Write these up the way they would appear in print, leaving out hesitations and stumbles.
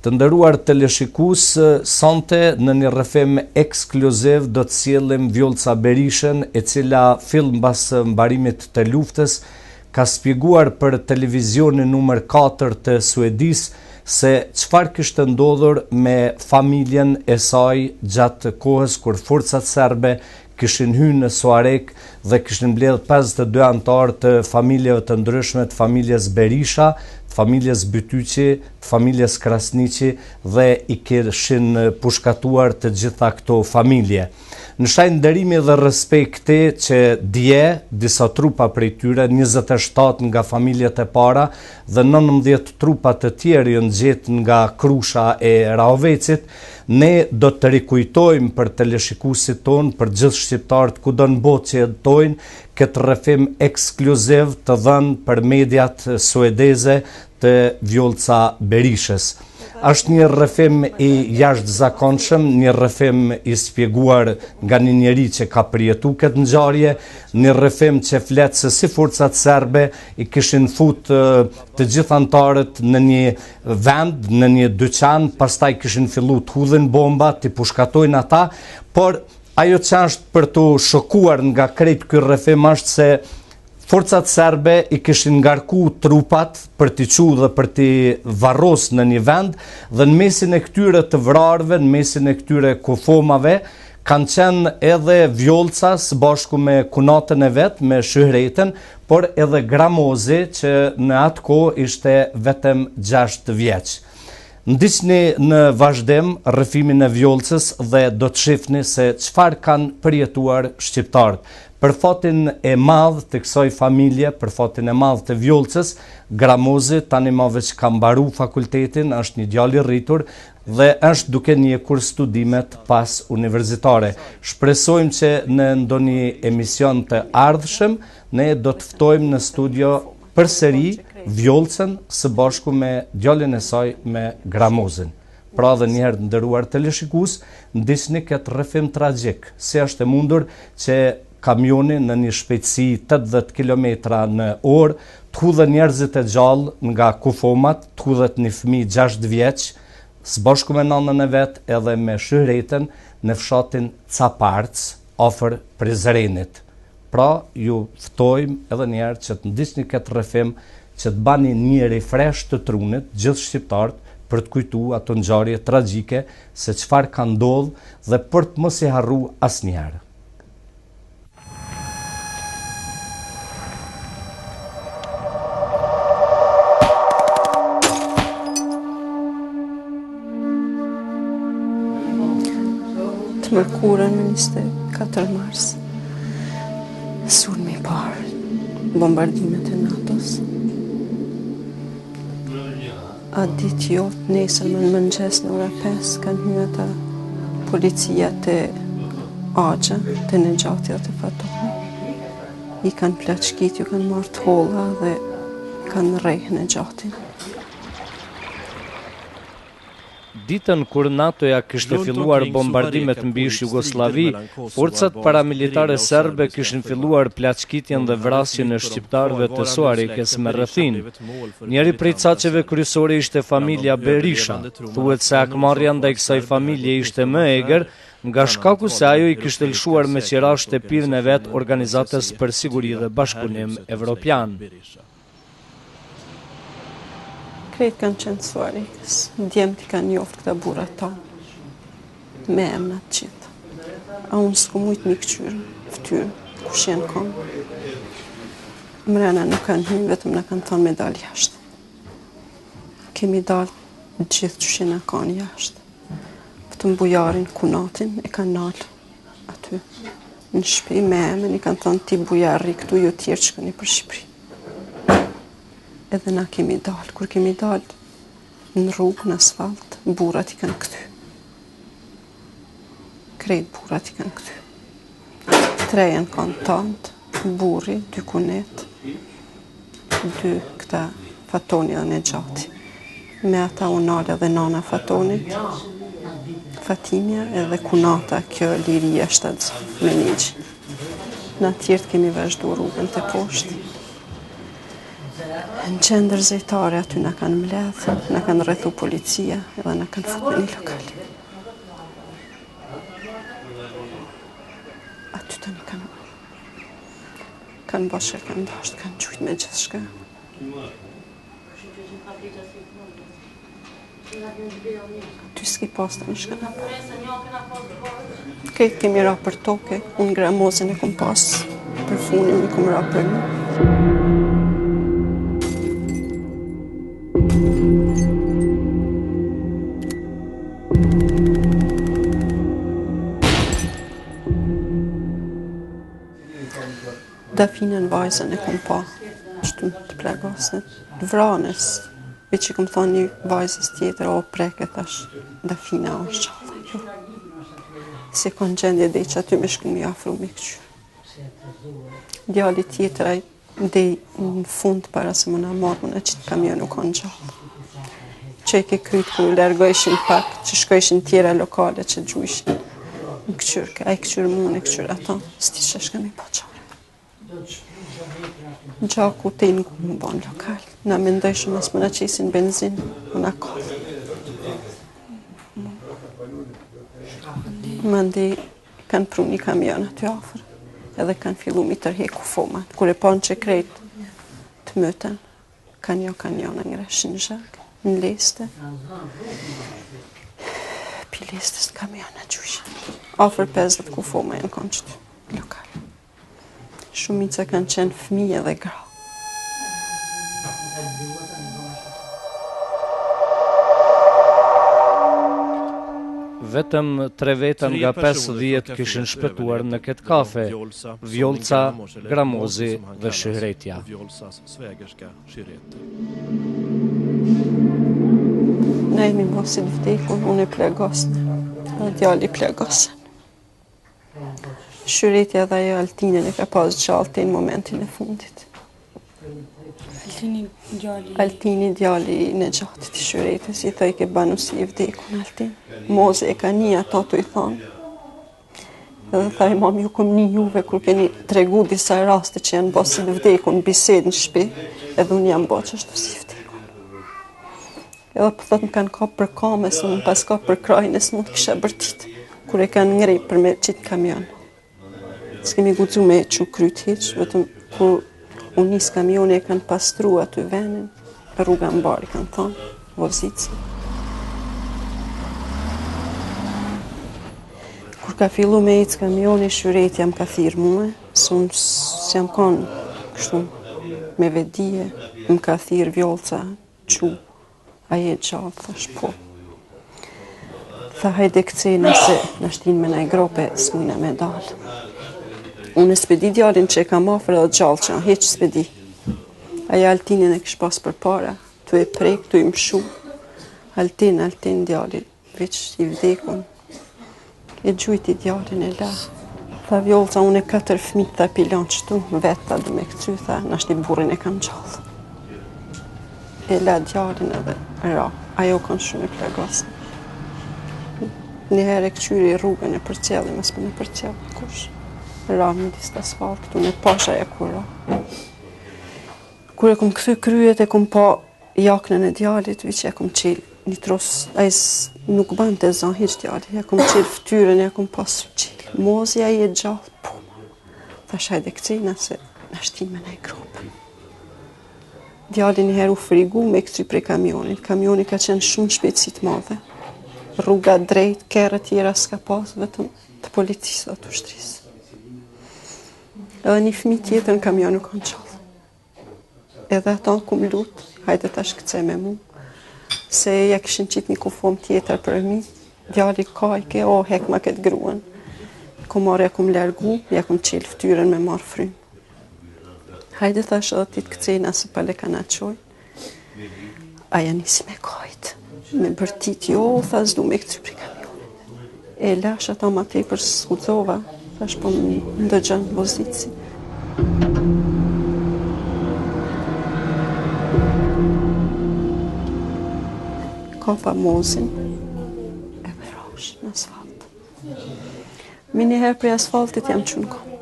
Të nderuar teleshikues, sonte në një rrëfim ekskluziv do të sjellim Vjollca Berishën, e cila fill mbas mbarimit të luftës ka spjeguar për televizionin numër 4 të Suedisë se çfarë kishte ndodhur me familjen e saj gjatë kohës kur forcat serbe kishin hy në Suharekë dhe kishin mbledhë 52 anëtarë të familjeve të ndryshme, të familjes Berisha, të familjes Bytyqi, të familjes Krasniqi dhe i kishin pushkatuar të gjitha këto familje. Në shenjë nderimi dhe respekti që dje, disa trupa prej tyre, 27 nga familjet e para dhe 19 trupa të tjerë janë gjetë nga Krusha e Rahovecit, Ne do të rikujtojmë për teleshikuesit tonë, për gjithë shqiptarët kudo në botë që jetojnë, këtë rrëfim ekskluziv të dhënë për mediat suedeze të Vjollca Berishës. Është një rrëfim i jashtëzakonshëm, një rrëfim i spjeguar nga një njeri që ka përjetu këtë ngjarje, një rrëfim që flet se si forcat serbe i kishin fut të gjithë anëtarët në një vend, në një dyqan, pastaj kishin fillu të hudhin bomba, t'i pushkatojnë ata, por ajo që është për t'u shokuar nga krejt ky rrëfim është se forcat serbe i kishin ngarku trupat për t'i çu dhe për t'i varros në një vend dhe në mesin e këtyre të vrarëve, në mesin e këtyre kufomave, kanë qenë edhe Vjollca së bashku me kunatën e vet, me Shyhretën, por edhe Gramozi që në atë kohë ishte vetëm 6 vjeç. Ndiqni në vazhdim rrëfimin e Vjollcës dhe do të shifni se çfarë kanë përjetuar shqiptarët. Për fatin e madh të kësaj familje, për fatin e madh të Vjollcës, Gramozi tani ma veç ka mbaru fakultetin, është një djalë i rritur dhe është duke ndjekur studimet pas universitare. Shpresojmë që në ndonjë emision të ardhshëm ne do të ftojmë në studio përsëri Vjollcën së bashku me djalin e saj me Gramozin. Pra dhe njëherë të nderuar teleshikues, ndiqni këtë rrëfim tragjik, si është e mundur që kamioni në një shpejtësi 80 km në orë, të hudhen njerëzit e gjallë nga kufomat, të hudhet një fëmijë 6 vjeç, së bashku me nanën e vet edhe me Shyhretën në fshatin Caparc, afër Prizrenit. Pra, ju ftojmë edhe njëherë që të ndiqni këtë rrëfim, që të bani një refresh të trunit, gjithë shqiptarët, për të kujtu ato ngjarje tragjike se çfarë ka ndodhë dhe për të mos i harru asnjëherë. Të mërkurën me 24 mars, sulmi i parë, bombardimet e NATO-s. Atë ditë jo, të nesërmen në mëngjes në ora 5, kanë hy ata policia te axha, te Nexhati dhe te Fatoni. I kanë plaçkit, ju kanë marrë të holla dhe kanë rreh Nexhatin. Ditën kur NATO-ja kishte filluar bombardimet mbi ish-Jugosllavi, forcat paramilitare serbe kishin filluar plaçkitjen dhe vrasjen e shqiptarëve të Suharekës me rrethinë. Njëri prej caqeve kryesore ishte familja Berisha. Thuhet se hakmarrja ndaj kësaj familje ishte më e egër, nga shkaku se ajo i kishte lëshuar me qira shtëpinë e vet Organizatës për Siguri dhe Bashkëpunim Evropian. Krejt kanë qenë të Suharekës. Djemtë i kanë njoftë këta burrat tanë. Me emna të gjithë. A unë s'kom mujtë m'i këqyrë, ftyrë, kush janë konë. Mrena nuk kanë hy, vetëm na kanë thonë me dalë jashtë. Kemi dalë gjithë që jena kanë jashtë. Vetëm Bujarin, kunatin, e kanë nalë aty. Në shpi me emën i kanë thonë ti Bujar rri këtu, ju tjerë shkoni për Shqipëri. Edhe na kemi dalë, kur kemi dalë në rrugë, në asfalt, burrat i kanë kthy. Krejt burrat i kanë kthy. Tre janë konë tanët, burri, dy kunet, dy këta Fatoni dhe Nexhati. Me ata u nalë edhe nana Fatonit, Fatimja edhe kunata kjo Liria shtatzënë me Nexhin. Na tjerët kemi vazhdu rrugën teposhtë. Në qendër zejtare aty na kanë mbledh, na kanë rrethu policia edhe na kanë fut në një lokal. Aty tani kanë kanë bo çka kanë dasht, kanë gjujt me gjithçka. Ty s'ki pas tani çka na po. Krejt kemi ra për toke, unë Gramozin e kom pas, për funi unë kom ra për një. Dafinën vajzën e kom pa, qëtu të plagosne, të vrane, veç i kom thonë një vajzës tjetër, o preke, thash, Dafina është gjallë, jo. S'e kon gjendje dhe që aty me shku m'i afru me këqyrë. Djali tjetër, ai Dej në fund para se me na marrë, me na qitë kamion u konë gjallë. Që e ke kryt kur u largojshin pak, që shkojshin tjera lokale që gjujshin. Më këqyrke, ai këqyr mu, unë e këqyr ato, s'di që shka mi po qare. Gjaku te në më bon lokal. Na mendojshim mos po na qesin benzin, më na kollë. Mandej Kanë pru një kamion aty afër, edhe kanë fillu mi tërhek kufomat. Kur e panë që krejt të mytën, kanë jo kanë jo në ngreshin zhag, në leste. Pi lestës në kamion në gjushin. Afër 50 kufoma janë konë qëty, lokal. Shumica kanë qenë fëmijë dhe gra. Vetëm tre veta nga 50 kishin shpëtuar në këtë kafe, Vjollca, Gramozi dhe Shyhretja. Ne jemi bo si të vdekun, unë e plagosne, dhe djali plagosën. Shyretja dhe ajo Altinin e ka pas gjallë te në momentin e fundit. Altini djali... Altini djali i Nexhatit i Shyretës, i thojke banu si i vdekun Altin. Mozi e ka ni ato tu i thonë. Edhe tha imam, ju kom ni juve kur keni tregu disa raste që janë bo si të vdekun, bisedë në shpi, edhe unë jam bo qashtu si i vdekun. Edhe po thot më kanë kap për kame, se më pas kap për krahin e s'mund të kisha bërtit, kur e kanë ngri për me qitë kamion. S'kemi guxu me çu kryt hiç, vetëm kur u nis kamioni e kanë pastru aty venin, rruga mbarë i kanë thonë, vozitësi. Kur ka fillu me ecë kamioni, Shyretja më ka thirrë mue, se unë s'jam konë kështu me vetëdije, më ka thirrë Vjollca, Çu, a je gjallë, thash po. Tha hajde kcena se na shtinë me naj grope, s'mujna me dalë. Unë s'pe di djalin që e kam afër edhe gjallë që hiç s'pe di. Ai Altinin e kish pas përpara, tu e prek, tu i mshu. Altin, Altin djali, Veç i vdekun. E gjujti djalin e la. Tha Vjollca, unë e katër fmit, tha p'i lon qëtu, vetë tha du me këcy, tha, nashti burrin e kam gjallë. E la djalin edhe ra. Ajo kanë shumë e plagosë. Një herë e këqyri rrugën e përcjelli, mos po na përcjell kush. Ra midis të asfaltit, unë e pasha e kur ra. Kur e kom kthy kryet e kom pa jaknën e djalit, veç ja kom qel një tros, ai nuk bante za hiç djali, ja kom qel fytyrën, ja kom pas qel. Mozi a je gjallë, po. Thash hajde kcena se na shtin me naj gropë. Djali një herë u frigu me këcy prej kamionit. Kamioni ka qenë shumë shpejtësi të madhe. Rruga drejt, kerre tjera s'ka pas, vetëm të policisë dhe të ushtrisë. Edhe një fëmijë tjetër në kamion u kanë gjallë. Edhe ato kum lut, hajde tash kce me mu. Se ja kishin qitë një kufom tjetër përmi, djali kajke, o, hekma këtë gruën. Kum marrë, ja kum largu, ja kum qelë ftyrën me marrë frymë. Hajde thash edhe ti të kcena se pale ka na qojnë. Aja nisi me kajt, me bërtit, jo, tha s'du me këcy prej kamionit. E lash ata ma tepër s'guxova, thash po më ndëgjon vozitësi. Kapa Mozin, edhe rash në asfalt. Menjëherë prej asfaltit jam çu n'kom.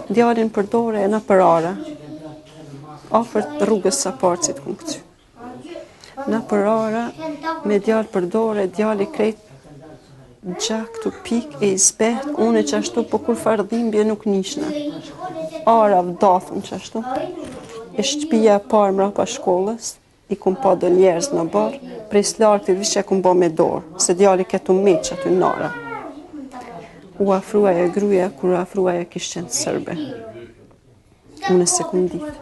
Djalin për dore e na për ara. Afër rrugës së Aparcit kum kcy. Nëpër ara, me djalë për dore, djali krejt gjak tu pik e i zbeht, unë e qashtu, po kurrfarë dhimbje nuk nishna. Ara vdathun qashtu, e shtëpia e parë mrapa shkollës, i kum pa do njerëz në oborr, prej s'largti veç e kum bo me dorë, se djali ke tu met qaty n'ara. U afru ajo gruja, kur u afru ajo kish qenë sërbe. Unë s'e kum ditë.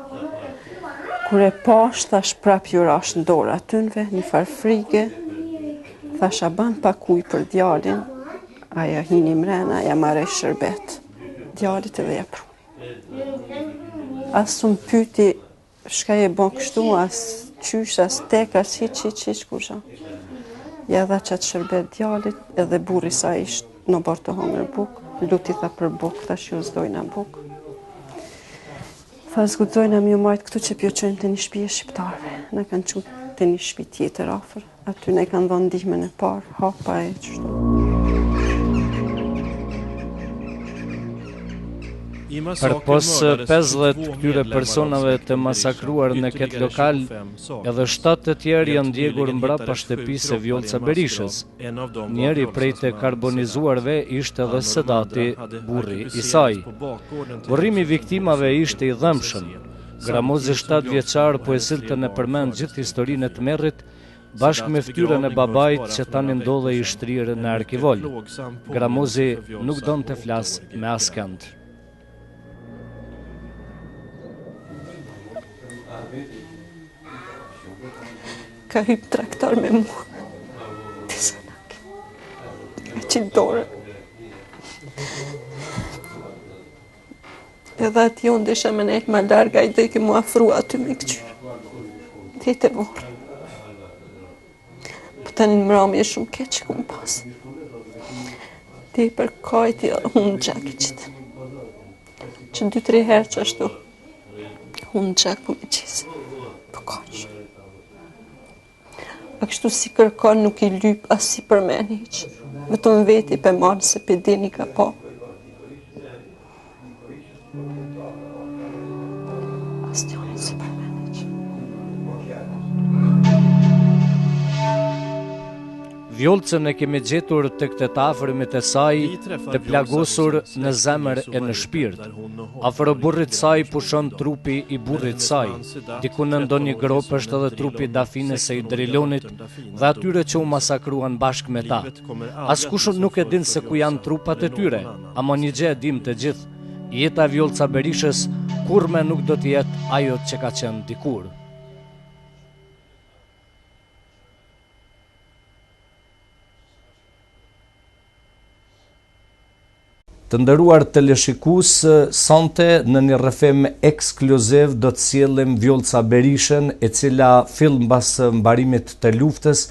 Kur e pash, thash prap ju rash në dorë atynve, një farë frige, thash a ban pak ujë për djalin, ajo hini mrena, ja marroi shërbet, djalit edhe ja pruni. As s'më pyti Shka je bo kështu, as qysh, as tek, as hiç, hiç, hiç, kurgja. Ja dha qatë shërbet djalit, edhe burri sa ishte në oborr tu hongër bukë, luti tha për bukë, thash jo s'dojna bukë. Tha s'guxojna me ju majtë këtu që pjo çojmë te një shpi e shqiptarve. Na kanë çu te një shpi tjetër afër. Aty na kanë dhënë ndihmën e parë, hapa e qështu. Përpos 50 këtyre personave të masakruar në këtë lokal, edhe 7 të tjerë janë djegur mbrapa shtëpisë së Vjollca Berishës. Njëri prej të karbonizuarve ishte edhe Sedati, burri i saj. Varrimi i viktimave ishte i dhembshëm. Gramozi 7 vjeçar po e sillte nëpër mend gjithë historinë e tmerrit, Bashkë me fytyrën e babait që tani ndodhej i shtrirë në arkivol, Gramozi nuk donte të flasë me askënd. Ka hypë traktor me mua. Të sanak. A qitë dorën. Edhe aty unë desha me nejtë ma larg, ai dojke m'u afru aty me këqyrë. Dhe te vorri. Po tani në mramje shumë keq që kum pas. Ti për kajti unë gjak i qitë. Që dy, tri herë qashtu. Unë gjak po me qisë. Po kaq. A kështu si kërkon nuk i lyp as si përmen hiç. Vetëm veti pe marrë se pe dini ka po. Asnjonin s'e përmen hiç. Vjollcën e kemi gjetur tek të afërmit e saj të plagosur në zemër e në shpirt. Afër oborrit saj pushon trupi i burrit saj. Diku në ndonjë gropë është edhe trupi i Dafinës e i Drilonit dhe atyre që u masakruan bashkë me ta. Askush nuk e din se ku janë trupat e tyre, ama një gjë e dimë të gjithë, jeta e Vjollca Berishës kurrë më nuk do të jetë ajo që ka qenë dikur. Të nderuar teleshikues, sonte në një rrëfim ekskluziv do të sjellim Vjollca Berishën, e cila fill mbas mbarimit të luftës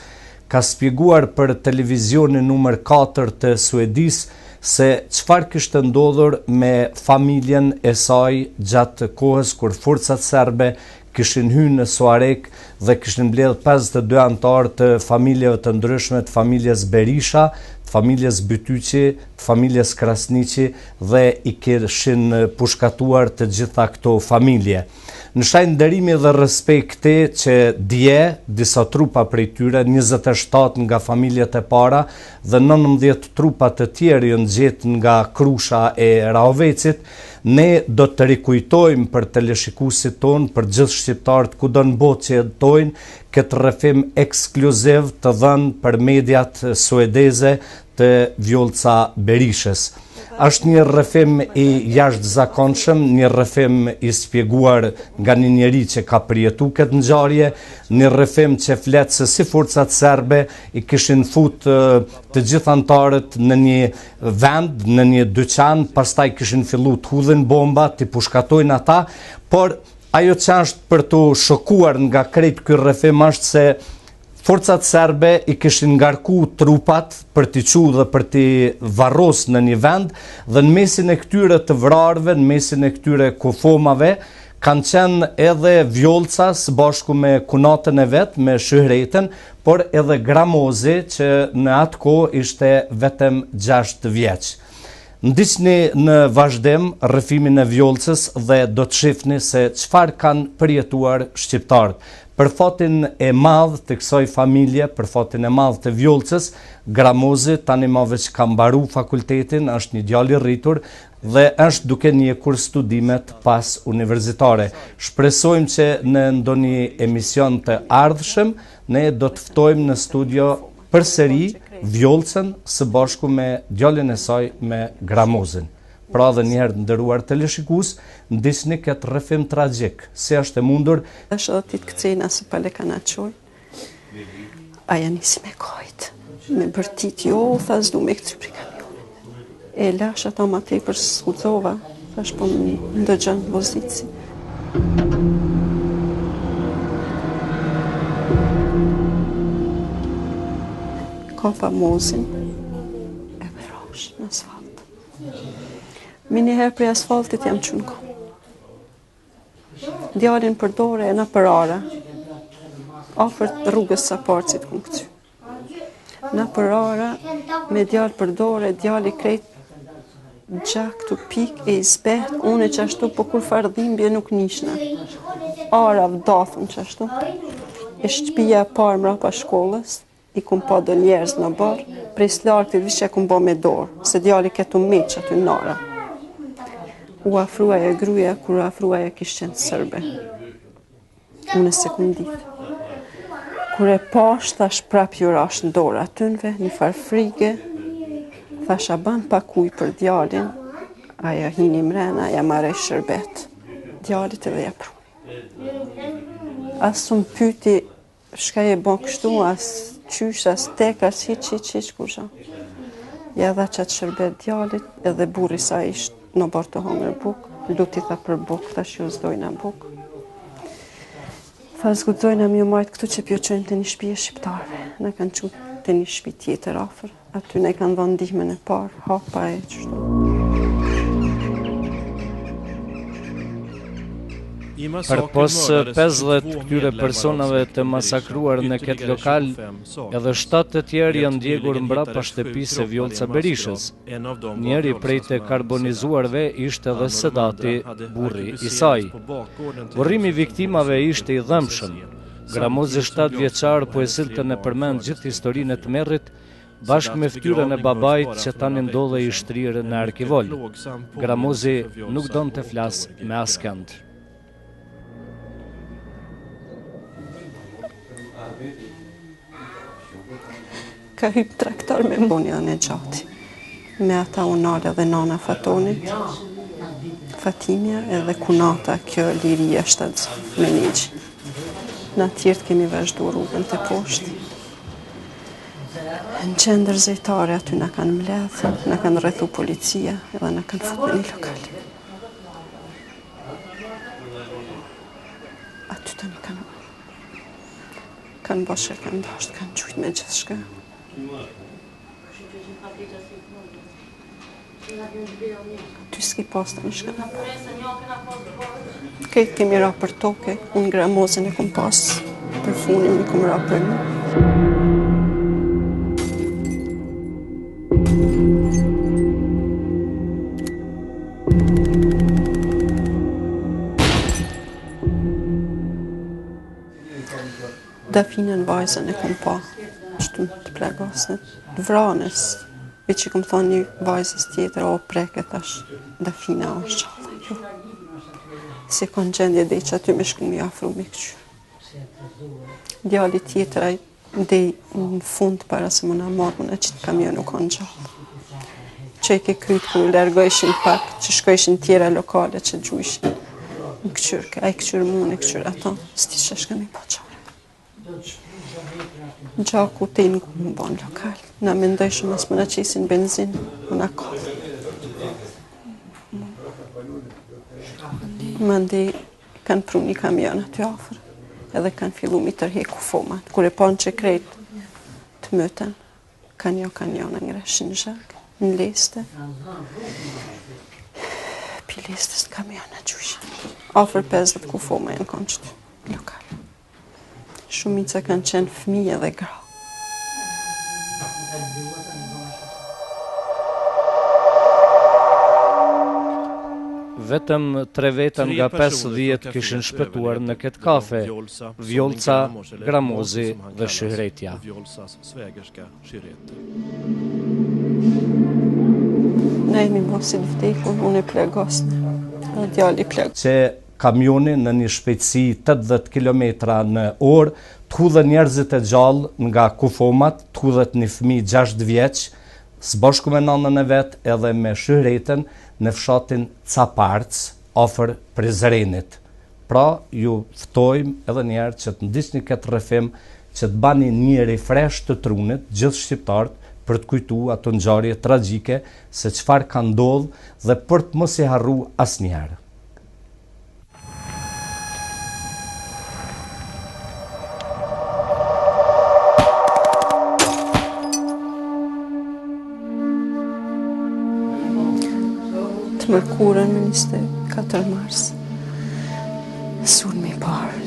ka spjeguar për televizionin numër 4 të Suedisë se çfarë kishte ndodhur me familjen e saj gjatë kohës kur forcat serbe kishin hy në Suharekë dhe kishin mbledhë 52 anëtarë të familjeve të ndryshme, të familjes Berisha, të familjes Bytyqi, të familjes Krasniqi dhe i kishin pushkatuar të gjitha këto familje. Në shenjë nderimi dhe respekti që dje, disa trupa prej tyre, 27 nga familjet e para dhe 19 trupa të tjerë janë gjetë nga Krusha e Rahovecit, Ne do të rikujtojmë për teleshikuesit tonë, për gjithë shqiptarët kudo në botë që jetojnë, këtë rrëfim ekskluziv të dhënë për mediat suedeze të Vjollca Berishës. Është një rrëfim i jashtëzakonshëm, një rrëfim i spjeguar nga një njeri që ka përjetu këtë ngjarje, një rrëfim që flet se si forcat serbe i kishin fut të gjithë anëtarët në një vend, në një dyqan, pastaj kishin fillu të hudhin bomba, t'i pushkatojnë ata, por ajo që është për t'u shokuar nga krejt ky rrëfim është se forcat serbe i kishin ngarku trupat për t'i çu dhe për t'i varros në një vend dhe në mesin e këtyre të vrarëve, në mesin e këtyre kufomave, kanë qenë edhe Vjollca së bashku me kunatën e vet, me Shyhretën, por edhe Gramozi që në atë kohë ishte vetëm 6 vjeç. Ndiqni në vazhdim rrëfimin e Vjollcës dhe do të shifni se çfarë kanë përjetuar shqiptarët. Për fatin e madh të kësaj familje, për fatin e madh të Vjollcës, Gramozi tani ma veç ka mbaru fakultetin, është një djalë i rritur dhe është duke ndjekur studimet pas universitare. Shpresojmë që në ndonjë emision të ardhshëm ne do të ftojmë në studio përsëri Vjollcën së bashku me djalin e saj me Gramozin. Pra dhe njëherë të nderuar teleshikues, ndiqni këtë rrëfim tragjik, si është e mundur. Tash edhe ti të kcejna se pale ka na çojnë. Aja nisi me kajt, me bërtit, jo, tha s'du me kcy prej kamionit. E lash ata ma tepër s'guxova, thash po më ndëgjon vozitësi. Kapa Mozin edhe rash në asfalt. Menjëherë prej asfaltit jam çu n'kom. Djalin për dore e na për ara. Afër rrugës së Aparcit kum kcy. Na për ara, me djalë për dore, djali krejt gjak tu pik e i zbeht, unë e qashtu, po kurrfarë dhimbje nuk nishna. Ara vdathun qashtu, e shtëpia e parë mrapa shkollës, i kum pa do njerëz në oborr, prej s'largti veç e kum bo me dorë, se djali ke tu met qaty n'ara. U afru ajo gruja, kur u afru ajo kish qenë sërbe. Unë s'e kum ditë. Kur e pash, thash prap ju rash në dorë atynve, një farë frige, thash a ban pak ujë për djalin, ajo hini mrena, ja marroi shërbet, djalit edhe ja pruni. As s'më pyti Shka je bo kështu, as qysh, as tek, as hiç, hiç, hiç, kurgjo. Ja dha qatë shërbet djalit, edhe burri sa ishte në oborr tu hongër bukë, luti tha për bukë, thash jo s'dojna bukë. Tha s'guxojna me ju majtë këtu që pjo çojmë te një shpi e shqiptarve. Na kanë çu te një shpi tjetër afër. Aty na kanë dhënë ndihmën e parë, hapa e qështu. Përpos 50 këtyre personave të masakruar në këtë lokal, edhe 7 të tjerë janë djegur mbrapa shtëpisë së Vjollca Berishës. Njëri prej të karbonizuarve ishte edhe Sedati, burri i saj. Varrimi i viktimave ishte i dhembshëm. Gramozi 7 vjeçar po e sillte nëpër mend gjithë historinë e tmerrit, Bashkë me fytyrën e babait që tani ndodhej i shtrirë në arkivol. Gramozi nuk don të flasë me askënd. Ka hyp traktor me mboni dhe Nexhati. Me ata u nal edhe nana Fatonit, Fatimja edhe kunata kjo Liria shtatzënë me Nexhin. Na tjerët kemi vazhdu rrugën te poshtë. Në qendër zejtare aty na kanë mbledh, na kanë rrethu policia edhe na kanë fut në një lokal. Aty tani kanë kanë bo çka kanë dasht, kanë gjujt me gjithçka. Ty s'ki pas të një shka. Krejt kemi ra për toke, unë Gramozin e kum pas për funi, unë kum ra për një. Dafinën vajzën e kum pa, qëtu të plagosën, të vranës, Veç i kom thonë një vajzës tjetër, o preke, thash, Dafina është gjallë, jo. S'e kom gjendje dhe që aty me shku me afru me këqyrë. Djali tjetër, ai dej në fund para se me na marrë, me na qitë kamion u konë gjallë. Që i ke kryt kur u largojshin pak, që shkojshin tjera lokale që gjujshin. Më këqyrë, ai këqyrë mu, unë këqyrë ato, s'di që shka mi po qare. Gjaku te në ku bon lokal. Na mendojshim mos me na qesin benzin, me na kall. Mandej kanë pru një kamion aty afër, edhe kanë fillu mi tërhek kufomat. Kur e panë që krejt të myten, Ka njo, ka njo na ngreshin në zhag, në leste. Pi lestës në kamion na gjujshin. Afër 50 kufoma janë konë qëty, lokal. Shumica kanë qenë fëmijë dhe gra. Vetëm tre veta nga 50 kishin shpëtuar në këtë kafe, Vjollca, Gramozi dhe Shyhretja. Ne jemi bo si të vdekun, unë e plagosne, dhe djali plagos. Që kamioni në një shpejtësi 80 km në orë, të hudhen njerëzit e gjallë nga kufomat, të hudhet një fëmijë 6 vjeç, së bashku me nanën e vet edhe me Shyhreten në fshatin Caparc, afër Prizrenit. Pra, ju ftojmë edhe një herë që të ndiqni këtë rrëfim, që të bani një refresh të trunit, gjithë shqiptarët, për të kujtu ato ngjarje tragjike se çfarë ka ndodhë dhe për të mos i harru asnjëherë. Të mërkurën me 24 mars, sulmi i parë,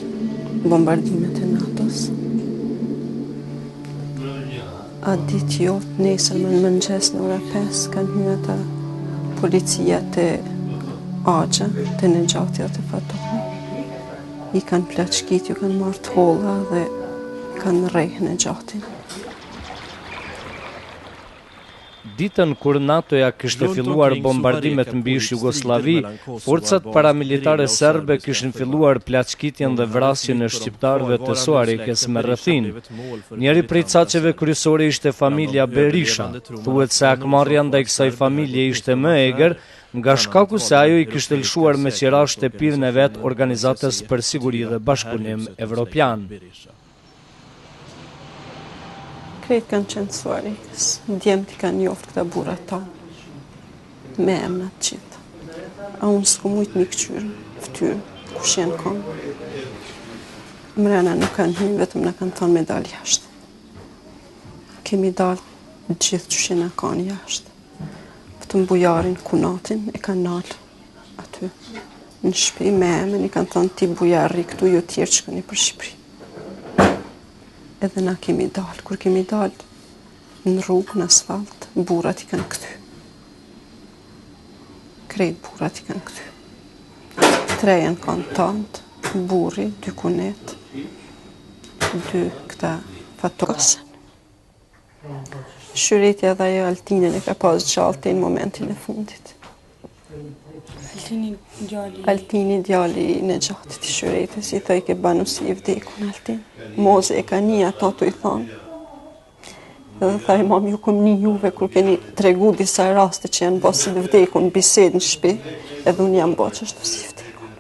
bombardimet e NATO-s. Atë ditë jo, të nesërmen në mëngjes në ora 5, kanë hy ata policia te axha, te Nexhati te Fatoni. I kanë plaçkit, ju kanë marrë të holla dhe kanë rreh Nexhatin. Ditën kur NATO-ja kishte filluar bombardimet mbi ish-Jugosllavi, forcat paramilitare serbe kishin filluar plaçkitjen dhe vrasjen e shqiptarëve të Suharekës me rrethinë. Njëri prej caqeve kryesore ishte familja Berisha. Thuhet se hakmarrja ndaj kësaj familje ishte më e egër, nga shkaku se ajo i kishte lëshuar me qira shtëpinë e vet Organizatës për Siguri dhe Bashkëpunim Evropian. Krejt kanë qenë të Suharekës, djemtë i kanë njoftë këta burrat tanë, me emna të gjithë. A unë s'kum mujtë me i këqyrë, ftyrë, kush janë konë. Mrena nuk kanë hy, vetëm na kanë thonë me dalë jashtë. Kemi dalë gjithë qysh jena kanë jashtë. Vetëm Bujarin, kunatin, e kanë nalë aty. Në shpi me emën i kanë thonë ti Bujar rri këtu, ju tjerë shkoni për Shqipëri. Edhe na kemi dalë, kur kemi dalë në rrugë, në asfalt, burrat i kanë kthy. Krejt burrat i kanë kthy. Tre janë kanë tantë, burri, dy kunet, dy këta fatosën. Shyretja dhe ajo Altinin e ka pas gjallë deri në momentin e fundit. Altini djali... Altini djali i Nexhatit i Shyretës, i thojke banu si i vdekun Altin. Mozi e ka ni ato tu i thonë. Dhe tha imam, ju kom ni juve kur keni tregu disa raste që janë bo si të vdekun, bisedë në shpi, edhe unë jam bo qashtu si i vdekun.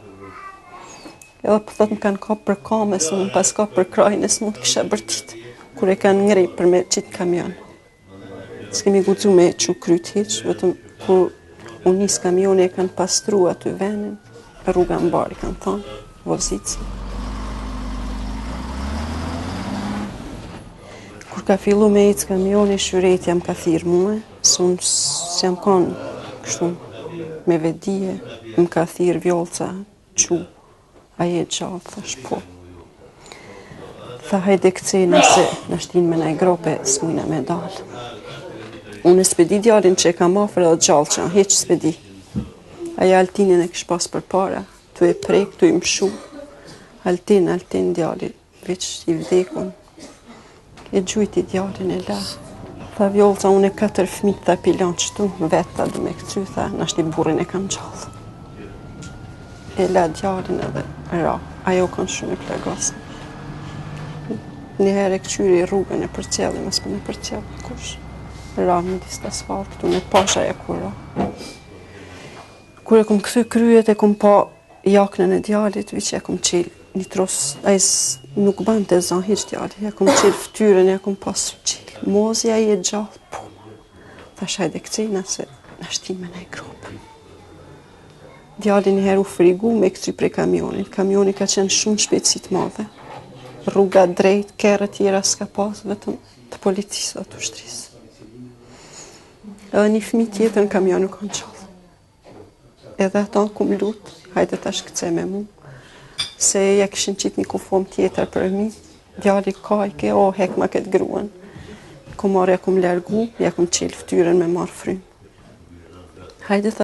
Edhe po thot më kanë kap për kame, se më pas kap për krahin e s'mund të kisha bërtit, kur e kanë ngri për me qitë kamion. S'kemi guxu me çu kryt hiç, vetëm kur u nis kamioni e kanë pastru aty venin, rruga mbarë i kanë thonë, vozitësi. Kur ka fillu me ecë kamioni, Shyretja më ka thirrë mue, se unë s'jam konë kështu me vetëdije, më ka thirrë Vjollca, Çu, a je gjallë, thash po. Tha hajde kcena se na shtinë me naj grope, s'mujna me dalë. Unë s'pe di djalin që e kam afër edhe gjallë që hiç s'pe di. Ajo Altinin e kish pas përpara, tu e prek, tu i mshu. Altin, Altin, djali, Veç i vdekun. E gjujti djalin e la. Tha Vjollca, unë e katër fmit, tha p'i lon qëtu, vetë, tha du me këcy, tha, nashti burrin e kam gjallë. E la djalin edhe ra. Ajo kanë shumë e plagosë. Një herë e këqyri rrugën e përcjelli, mos po më përcjell kush. Ra midis të asfaltit, unë e pashë ajo kur ra. Kur e kum kthy kryet e kum pa jaknën e djalit, veç e kum çel një tros, ai nuk bante za hiç djali, ja kum çel fytyrën, ja kum pas çel. Mozi a je gjallë, po. Thash hajde kcena se na shtin me naj gropë. Djali një herë u frigu me kcy prej kamionit. Kamioni ka qenë shumë shpejtësi të madhe. Rruga drejt, kerre tjera s'ka pas, vetëm të policisë dhe të ushtrisë. Edhe një fëmijë tjetër në kamion u kanë gjallë. Edhe ato kum lut, hajde tash kce me mu. Se ja kishin qitë një kufom tjetër përmi. Djali kajke, o, hekma këtë gruen. Kum marrë, ja kum largu, ja kum çelë ftyrën me marrë frymë. Hajde tha.